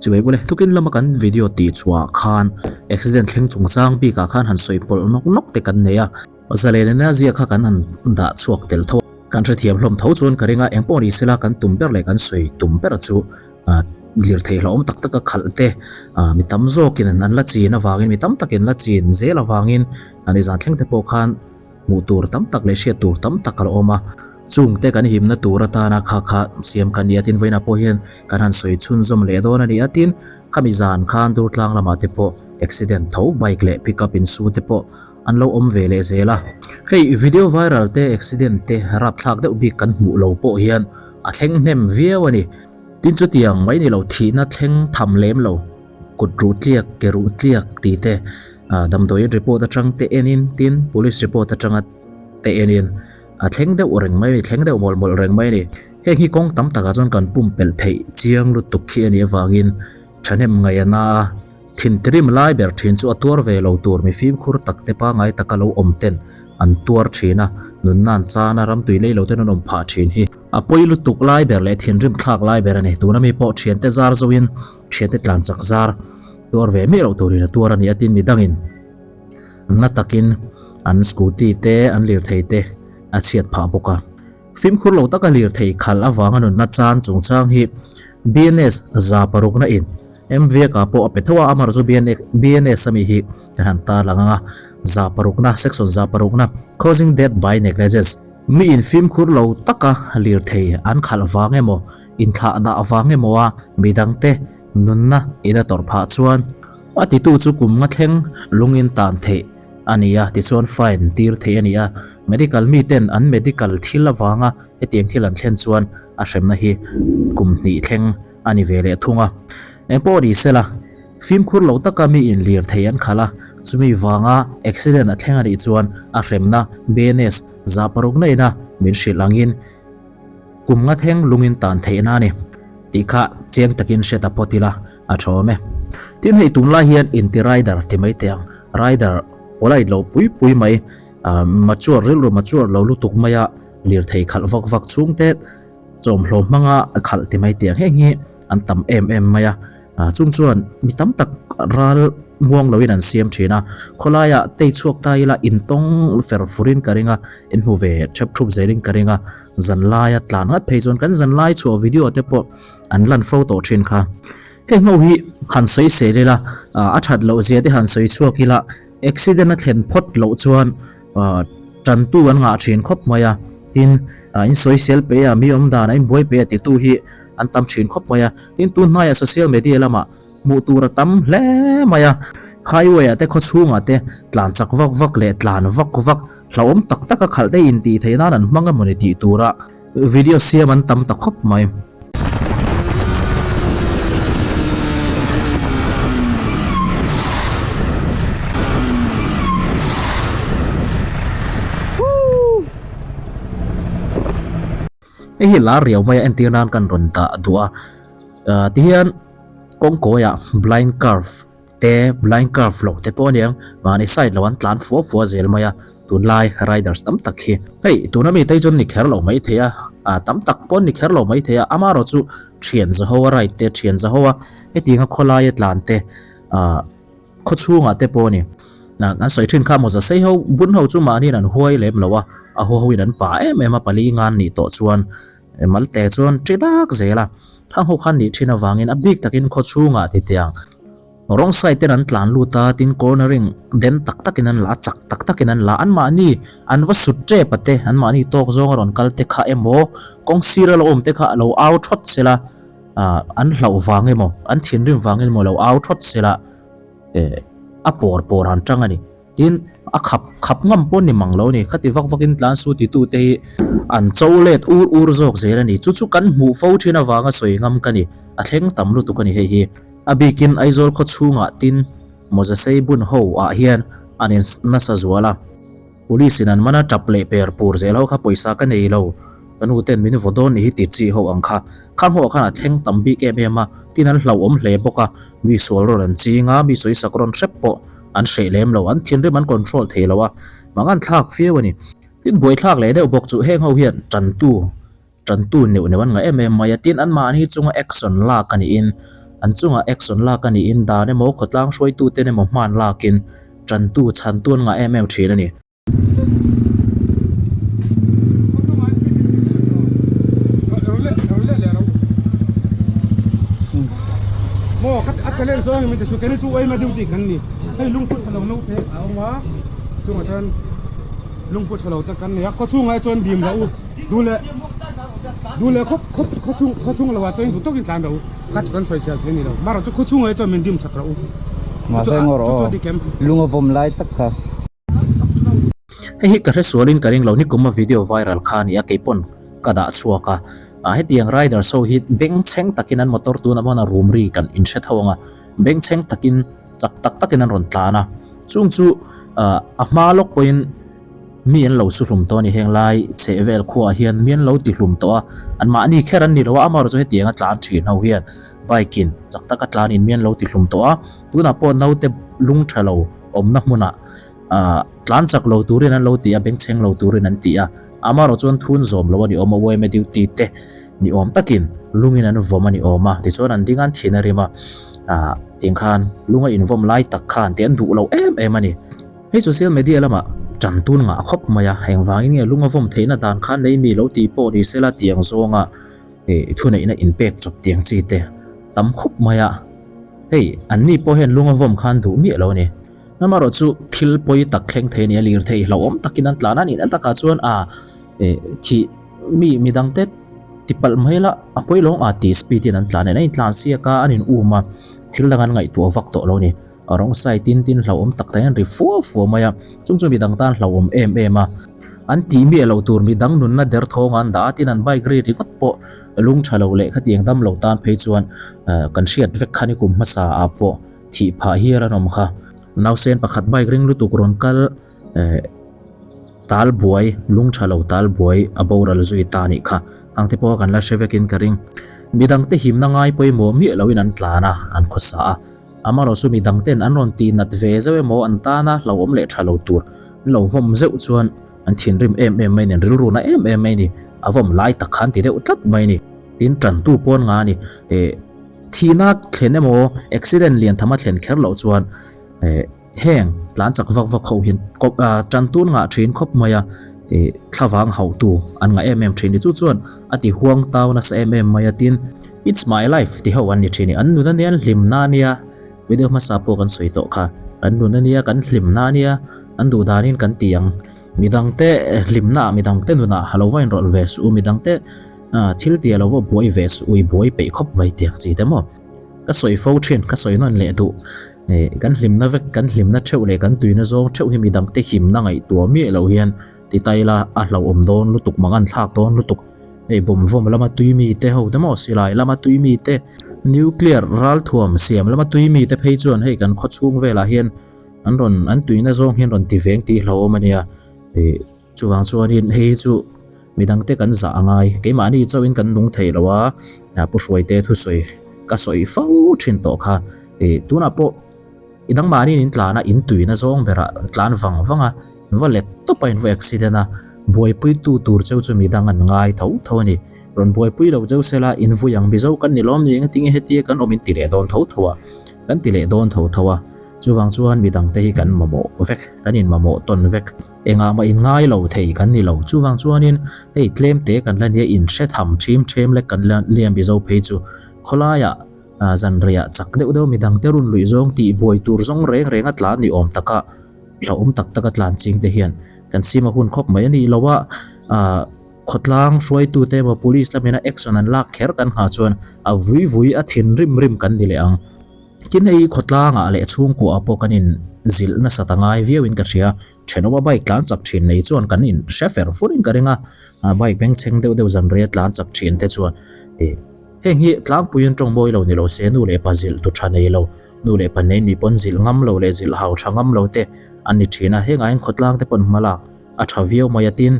Chuvei bawle, tukin lama kan video tih chhuah khan accident thleng chungchang bikah khan han sawi pawlh nawk nawk te kan nei a, Zalenena zia kha kan han dah chhuak tel tho a. Kan hrethiam hlawm tho chuan ka ring a, engpawh ni sela kan tum ber leh kan sawi tum ber chu lirthei hlauhawm tak taka khalh te mi tam zawkin an la chin avangin mi tam takin la chin zel avangin an izan thleng te pawh khan hmuh tur tam tak leh hriat tur tam tak a la awm a. Chungte kan himna tur atana kha kha siam kan ni a tin vawiinah pawh hian kan han sawi chhunzawm leh dawn a ni a tin khami zan khan Durtlang lamah te pawh accident tho bike leh pickup insu te pawh an lo awm ve leh zel a. Hei video viral te accident te rapthlak deuh bik kan hmuh lo pawh hian a thleng hnem viau a ni. Tin chutiang mai ni lo thihna thleng tham lem lo kut ruh tliak ke ruh tliak tih te damdawiin report atang te enin tin police report atanga te enin a thleng deuh reng mai a ni thleng deuh mawlh mawlh reng mai a ni. Heng hi kawng tam takah chuan kan pumpelh theih chiang lutuk khi a nih avangin thahnem ngaih a na a. Thintirim lai ber thin chu a tuar ve lo tur mi fimkhur tak te pangai taka lo awm ten an tuar thin a, nunna an chan a, ramtui lei lo ten an awm phah thin hi. A pawi lutuk lai ber leh thinrim thlak lai ber a ni. Tuna mi pawh thiante zar zoin thiante tlan chak zar tuar ve miah loh turin a tuar a ni a tin midangin na takin an scooty te an lirthei te a chhiat phah bawk a. Fimkhur lo taka lirthei khalh avanga nunna chan chungchang hi BNS 600 na in MVK pawh a pe tho a, amar chu BNS ami hi kan han tarlang ang a, 600 na, section 600 na, causing death by negligence, mi in fimkhur lo taka lirthei an khalh vang emaw, inthlah dah vang emaw a midangte nunna in a tawrh phah chuan a titu chu kum nga thleng lung in tan theih a ni a, tichuan fine tir theih a ni a, medical miten an medical thil avanga hetiang thil an thlen chuan a hremna hi kum hnih thleng a ni ve leh thung a. Engpawh ni sela, fimkhur lo taka mi in lirthei an khalh a, chumi vanga accident a thleng a nih chuan a hremna BNS 600 na ina min hrilh angin kum nga thleng lungin tan theihna a ni tih kha chiang takin hre ta phawt ila a tha awm e. Tin hei tunlai hian inti rider ti mai teh ang, rider polite lo pui pui mai, mature rilru mature lo lutuk maia lirthei khalh vak vak chhungte, Chawmhlawm hmanga khalh ti mai tiang heng hi an tam em em mai a, chung chuan mi tam tak ral muang loin an siam thin a, khawlaiah tei chhuak ta ila intawng fer furin ka ring a, in hmu ve thep thup zelin ka ring a, zanlaia tlan ngat phei chuan kan zanlai chhuah video te pawh an lan fo tawh thin kha. Heng ho hi han sawi sel ila, a that loh zia te han sawi chhuak ila, accident a thlen phawt loh chuan Tantu an ngah thin khawp mai a, tin in sawisel pe a, mi awm dan a in buai pe a titu hi an tam thin khawp mai a, tin tun hnaiah social media lamah hmuh tur a tam hle mai a, highway ah te khaw chhungah te tlan chak vak vak leh tlan vak vak hlauhawm tak tak a khalh te intih theih nan an hmang emawni tih tura video siam an tam ta khawp mai. Hei hi lar riau mai a entir nan kan rawn dah duh a tihian kawngkawiah blind curve te blind curve loh te pawh a niang mahni side lo an tlan fua fua zel mai a tunlai riders tam tak hi hei tuna mi te chuan ni kher lo mai thei a ah tam tak pawh ni kher lo mai thei a amaherawh chu thian zaho a ride te thian zaho a hetiang a khawlaia tlan te ah khaw chhungah te pawh a ni an sawi thin kha mawza sei ho bun ho chu mahniin an huai lem lo a a haw ho in an pa em em a pali ngan nih tawh chuan malte chuan ṭi dak zel a khang ho khan nih thin avangin a bik takin khaw chhungah ti tiang Wrong side ten an tlan lut a, tin cornering den tak takin an la a, chak tak takin an la a, anmahni an va sut tep a te, anmahni tawk zawng a rawn kal te kha emaw, kawng sir a lo awm te kha a lo au thawt sela, ah an hlauh vang emaw, an thinrim vang emaw lo au thawt sela, eh a pawr pawr an tang a ni. Tin, a khap khap ngam pawh ni mang lo a ni. Khati vak vakin tlan su titu te hi an cho let ur ur zawk zel a ni. Chu chu kan hmuh fo thin avanga sawi ngam ka ni. A thleng tam lutuk a ni hei hi. A bikin Aizawl khaw chhungah tin mawza sei bun ho ah hian an in nasa zual a. Police in an man a tap leh per pur zel ho kha pawisa ka nei lo. Ka nu ten min vaw dawn ni hi ti chi ho ang kha. Khang ho ah khan a thleng tam bik em em a. Tin an hlauhawm hle bawk a. Mi sual rawn an ching a, mi sawisak rawn hrep pawh an hreh lem lo, an thinrim an control thei lo a, mang an thlak viau a ni. Tin buaithlak leh deuh bawk chu heng ho hian tantu, tantu neuh neuh an ngah em em mai a, tin anmahni chunga action lak a niin An chungah action lak a niin dan emaw khawtlang hruaituten emaw hman lakin tantu chhantu an ngah em em thin a ni. Mahse ngaw rawh aw, lung a vawm lai tak kha. Hei hi ka hre sualin ka ring lo, nikuma video viral kha a ni a, keipawn ka dah chhuak a. Hetiang riders ho hi bengchheng takin an motor tunah hmana rum ri kan inhre tho ang a, bengchheng takin chak tak takin an rawn tlan a. Chung chu a hma lawk pawhin mi an lo su hlum tawh a ni, heng lai chheh vel khuaah hian mi an lo ti hlum tawh a, anmahni kher an ni lo a, amaherawhchu hetianga tlan thin ho hian bike in chak taka tlanin mi an lo ti hlum tawh a, tunah pawh naute lung tha lo awmna hmunah ah tlan chak lo turin an lo ti a, bengchheng lo turin an ti a, amaherawh chuan thun zawm lo a ni awm a, yma duty te ni awm takin lungin an vawm a ni awm a, tichuan an ding a an thin a rim a, ah tiang khan lung a invawm lai tak khan tih an duh lo em em a ni. Hei social media lamah tan tun ngah khawp mai a, engvangin nge lung a vawm theihna dan khan nei mi lo tih pawh ni sela tiang zawnga ih thuneihna inpek chawp tiang chi te tam khawp mai a, hei anni pawh hian lung a vawm khan duh miah lo a ni. Amaherawh chu thil pawi tak thleng thei a ni a, lirthei hlauhawm takin an tlan a nih na takah chuan a eh thih mi midangte tipalh mai la a pawi lawng a tih speed in an tlan a ni, an intlan siak a an in um a thil dang an ngaihtuah vak tawh lo a ni. A rawng sai tin tin hlauhawm tak tak hian ri fua fua mai a, chung chu midang tan hlauhawm em em a. An tih miah loh tur midang nunna derthawng an dah a tin an bike ri ringawt pawh lung tha lo leh khatiang dam lo tan phei chuan kan hriat vek kha ni kum hmasa ah pawh thih phah hial an awm kha. Nausen pakhat bike ring lutuk rawn kal eh tal buai lung tha lo tal buai a boral zui ta nih kha ang te pawh kan la hre vekin ka ring. Midang te himna ngai pawimawh miah loin an tlan a an khawsa a. Amaherawh chu midang ten an rawn tih nat ve zeuh emaw an tana hlauhawm leh tha lo tur an lo vawm zeuh chuan an thinrim em em mai a ni an rilru na em em mai a ni a vawm lai tak khan ti deuh tlat mai a ni. Tin tantu pawn nga a ni eh. Thihna thlen emaw accident lian tham a thlen kher loh chuan eh heng tlan chak vak vak ho hian kawp ah tan tun ngah thin khawp mai a eh thlavang hauh tu an ngah em em thin ni chu chuan a ti huang tau nasa em em mai a tin it's my life ti ho an ni thin a ni an nun ania an hlimna ania video hmasa pawh kan sawi tawh kha kan nun ania kan hlimna ania an duh danin kan ti ang midangte hlimna ah midangte nunah lo va inrawlh ve suh u midangte Ah, thil tia lo va buai ve suh ui buai peih khawp mai tiang chi te maw. Ka sawi fo thin, ka sawi nawn leh duh. Eh, kan hlimna vek, kan hlimna theuh leh kan tuina zawng theuh hi midang te himna ngaihtuah miah loh hian ti ta ila a hlauhawm dawn lutuk, mang an thlak dawn lutuk. Hei bawm vawm lama tui mi te ho te maw, silai lama tui mi te, nuclear ralthuam siam lama tui mi te phei chuan hei kan khawchhung velah hian an rawn, an tuina zawng hian rawn ti veng tih hlauhawm a nia. Eh. Chuvang chuanin hei hi chu midangte kan zah a ngai, keimahni chauhin kan nung thei lo a, Pu Hruaite thusawi ka sawi fo thin tawh kha. Ih tunah pawh i dangmahniin in tlan a, in tuina zawng berah tlan vang vang a, in va let tawp a, in va accident a, buaipuitu tur cheu chu midang an ngai tho tho a ni. Rawn buaipui lo cheu sela in vui ang Mizo kan ni lawm ni engtin nge hetia kan awm in ti leh dawn tho tho a, kan ti leh dawn tho tho a. Chuvang chuan midangte hi kan mamawh vek, kan inmamawh tawn vek. Engah mah in ngai lo thei kan ni lo. Chuvang chuanin hei tlem te kan la nia in hre tham ṭhim ṭhem lek kan la liam Mizo phei chu khawlaiah zanriah chak deuh deuh midang te run luih zawng tih buai tur zawng reng reng a tlan ni awm taka hlauhawm tak taka tlan ching te hian kan sim a hun khawp mai a nih lo a khawtlang hruaitute emaw police lamina action an lak kher kan nghah chuan a vui vui a thinrim rim kan ni leh ang. Tin hei khawtlangah leh chhungkuaah pawh kan in zilh nasa ta ngai viauin ka hria. Thenawma bike tlan chak thin nei chuan kan in hre fer furin ka ring a, bike bengchheng deuh deuh zan rei a tlan chak thin te chuan ih heng hi tlangpuiin tawng mawi lo ni lo se nu leh pa zilh tu tha nei lo, nu leh pa nei nih pawn zilh ngam lo leh zilh hau tha ngam lo te an ni thin a, hengah hian khawtlang te pawn hma lak a tha viau mai a tin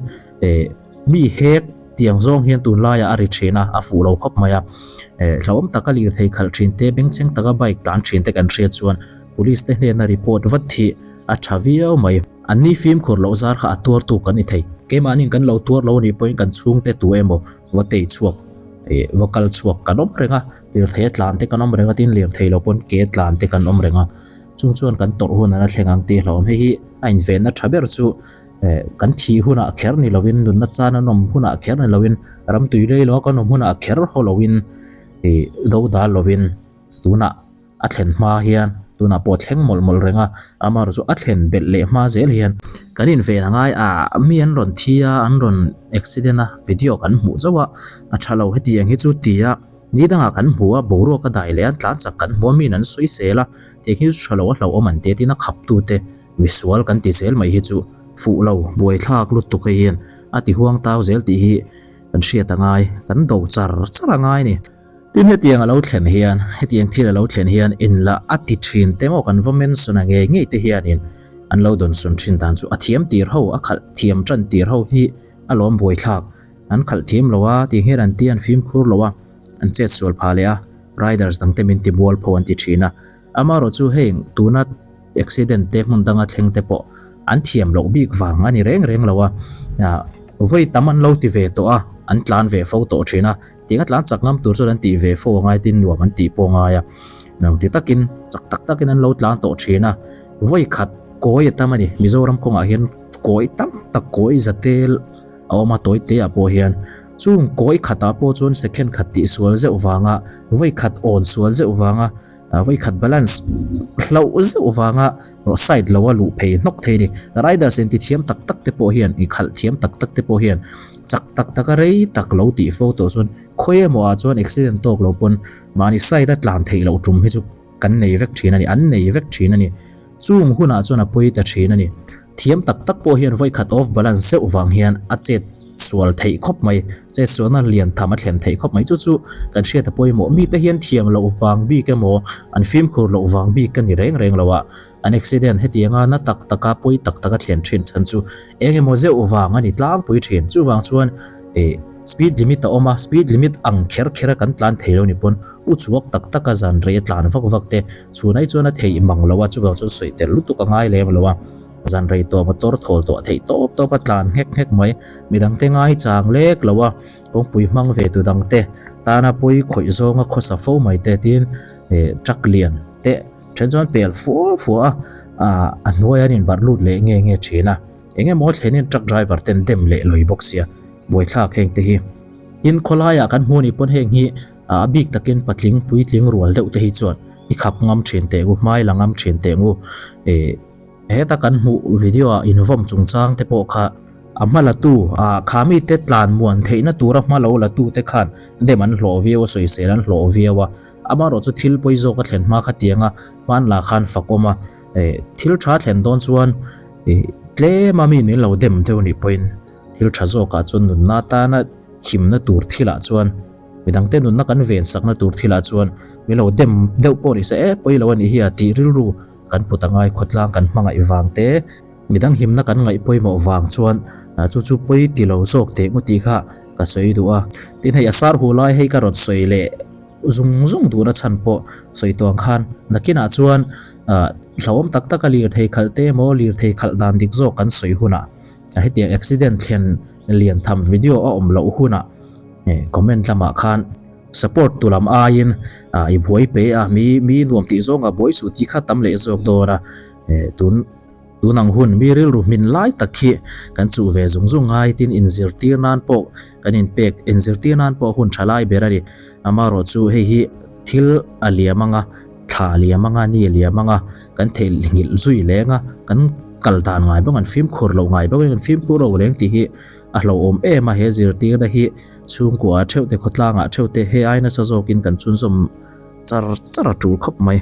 ih mi hek tiang zawng hian tunlaiah a ri thin a, a fuh lo khawp mai a, eh hlauhawm taka lirthei khalh thin te bengchheng taka bike tlan thin te kan hriat chuan police te hnena report vat hi a tha viau mai. An ni fimkhur loh zar kha a tuartu kan ni thei, keimahniin kan lo tuar lo anih pawhin kan chhungte tu emaw va tei chhuak. Ih va kal chhuak kan awm reng a, lirthei a tlan te kan awm reng a tin lirthei lo pawn ke tlan te kan awm reng a, chung chuan kan tawrh hun an a thleng ang tih hlauhawm. Hei hi a invenna tha ber chu eh kan thih hunah kher ni lovin nunna chan an awm hunah kher ni lovin ramtui lei lo a kan awm hunah kher haw lovin ih do dal lovin tunah A thlen hma hian tunah pawh a thleng mawlh mawlh reng a, amaherawhchu a thlen belh leh hma zel hian kan inven a ngai a, mi an rawn thi a, an rawn accident a, video kan hmuh zauh a, a tha lo hetiang hi chu ti a, ni dangah kan hmu a, boruak a dai leh a, tlan chak kan hmu a, miin an sawi sel a, tiang hi chu tha lo a hlauhawm an ti a, tin a khaptute misual kan ti zel mai hi chu fuh lo, buaithlak lutuk hei hian a ti huang tau zel tih hi kan hriat a ngai, kan do char char a ngai a ni. Tin hetiang a lo thlen hian, hetiang thil a lo thlen hian inla a ti thin te maw kan va mention a ngei ngei te hianin an lo dawnsawn thin dan chu a thiam tir ho, a khalh thiam tan tir ho hi a lawm buaithlak. An khalh thiam lo a, tih hian an ti an fimkhur lo a, an chet sual phah leh a, riders dang te min ti mualpho an ti thin a. Amaherawh chu heng tuna accident te hmun danga thleng te pawh an thiam loh bik vang a ni reng reng lo a, vawi tam an lo ti ve tawh a, an tlan ve fo tawh thin a, tiang a tlan chak ngam tur chuan an tih ve fo a ngai tin nuam an tih pawh a ngai a, nuam ti takin chak tak takin an lo tlan tawh thin a, vawi khat kawi a tam a ni, Mizoram kawngah hian kawi tam tak kawi za tel a awm a tawi te ah pawh hian chung kawi khatah pawh chuan second khat tih sual zeuh vanga vawi khat awn sual zeuh vanga. Vawi khat balance hlauh zeuh vanga side lo a luh phei hnawk thei a ni. Riders inti thiam tak tak te pawh hian i khalh thiam tak tak te pawh hian chak tak taka rei tak lo tih fo tawh chuan khawi emaw ah chuan accident tawk lo pawn mahni side a tlan theih loh tum hi chu kan nei vek thin a ni, an nei vek thin a ni. Chung hunah chuan a pawi ta thin a ni. Thiam tak tak pawh hian vawi khat off balance zeuh vang hian a chet sual theih khawp mai, chet sualna lian tham a thlen theih khawp mai. Chu chu kan hriat a pawimawh. Mite hian thiam loh vang bik emaw, an fimkhur loh vang bik ka ni reng reng lo a. An accident hetianga na tak taka pawi tak taka thlen thin chhan chu eng emaw zeuh vang a ni tlangpui thin. Chuvang chuan ih speed limit a awm a, speed limit ang kher kher a kan tlan thei lo ni pawn u chhuak tak taka zan rei a tlan vak vak te chhunai chuan a theih mang lo a, chuvang chuan sawi tel lutuk a ngai lem lo a. Zan rei tawp a tawr thawl tawh theih tawp tawp a tlan nghek nghek mai. Midangte ngai chang lek lo a, kawngpui hmang ve tu dangte tana pawi khawih zawnga khawsa fo mai te tiin eh truck lian te then chuan pel fua fua a, ah a hnuai an inbarh lut leh nge nge thin a. Eng emaw thlenin truck driver ten dem leh lawi bawk sia buaithlak heng te hi. Tin khawlaiah kan hmu anih pawn heng hi a bik takin patling puitling rual deuh te hi chuan i khap ngam thin teh ngu, hmai la ngam thin teh ngu eh. Heta kan hmuh video ah invawm chungchang te pawh kha a hma la tu ah kha mite tlan muan theihna tura hma lo la tu te khan dem an hlawh viau a sawisel an hlawh viau a, amaherawh chu thil pawi zawk a thlen hma kha tianga hman la khan fak awm a, eh thil tha thlen dawn chuan ih tlem a mi min lo dem deuh nih pawhin thil tha zawkah chuan nunna atana himna tur thilah chuan Midangte nunna kan ven sakna tur thilah chuan min lo dem deuh pawh ni se e pawi lo a nih hi a tih rilru kan put a ngai khawtlang kan hmangaih vang te midang himna kan ngaih pawimawh vang chuan chu chu pawi ti lo zawk teh ngu tih kha ka sawi duh a. Tin hei a sar hu lai hei ka rawn sawi leh zung zung duhna chhan pawh sawi tawh ang khan nakinah chuan hlauhawm tak taka lirthei khalh te emaw lirthei khalh dan dik zawk kan sawi hunah hetiang accident thlen lian tham video a awm loh hunah Comment lamah khan support tu lam aiin i buai pe a, mi mi nuam tih zawnga buai suh tih kha tam leh zawk dawn a, tun tun ang hun mi rilru hmin lai tak hi kan chuh ve zung zung ngai tin inzirtir nan pawh kan inpek inzirtir nan pawh hun tha lai ber a ni. Amaherawh chu hei hi thil a liam anga thla a liam anga ni a liam anga kan theihnghilh zui leng a, kan kal dan ngai bawk an fimkhur loh ngai bawk in kan fimkhur lo leng tih hi A hlauhawm em a, he zirtirna hi chhungkua ah theuh te, khawtlang ah theuh te, he ai nasa zawkin kan chhunzawm char char a tul khawp mai.